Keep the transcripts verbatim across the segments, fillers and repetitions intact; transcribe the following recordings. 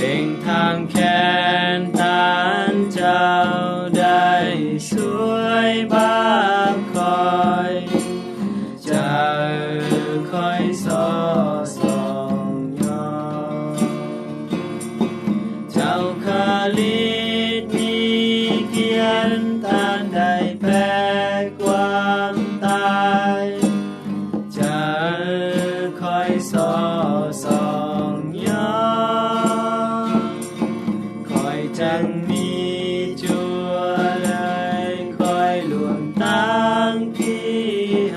เป่งทางแค้นต้านเจ้าได้ช่วยบาปข้อย เจ้าข้อยซอส่องยอม เจ้าคริสต์มีเกียรติต้านได้แพ้ความตาย เจ้าข้อยซอส่องยอม ข้อยจั่งมีจั่วเลย ข้อยล่วงตางขี้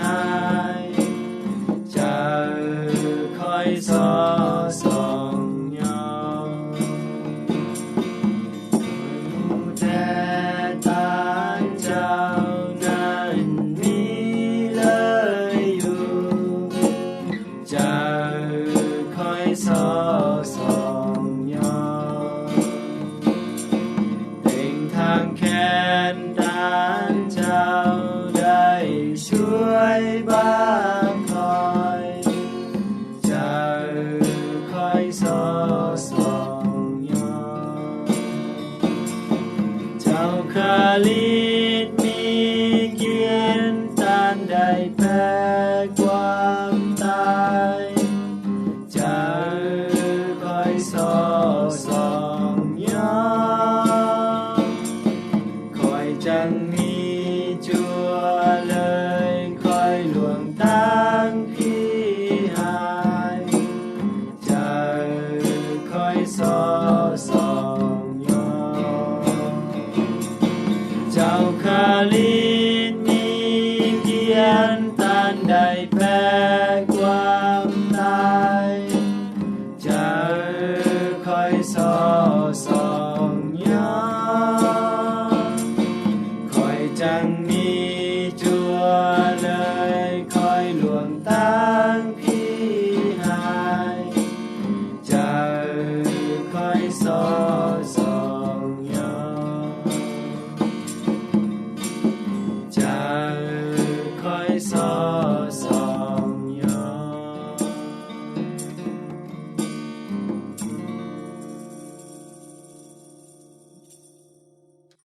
ฮ้าย เจ้าข้อยซอส่องยอม ฮู้แท้ต้านเจ้านั้นมีเลยอยู่ เจ้าข้อยซอส่องยอม เป่งทางแค้นต้านเจ้าได้ช่วยบาปข้อย เจ้าข้อยซอส่องยอม เจ้าคริสต์มีเกียรติต้านได้แพ้ความตาย เจ้าข้อยซอส่องยอม ข้อยจั่งมีจั่วเลย ข้อยล่วงตางขี้ฮ้าย เจ้าข้อยซอส่องยอม เจ้าคริสต์มีเกียรติต้านได้แพ้ความตาย เจ้าข้อยซอส่องยอม ข้อยจั่งมีจั่วเลย ข้อยล่วงตางขี้ฮ้าย เจ้าข้อยซอ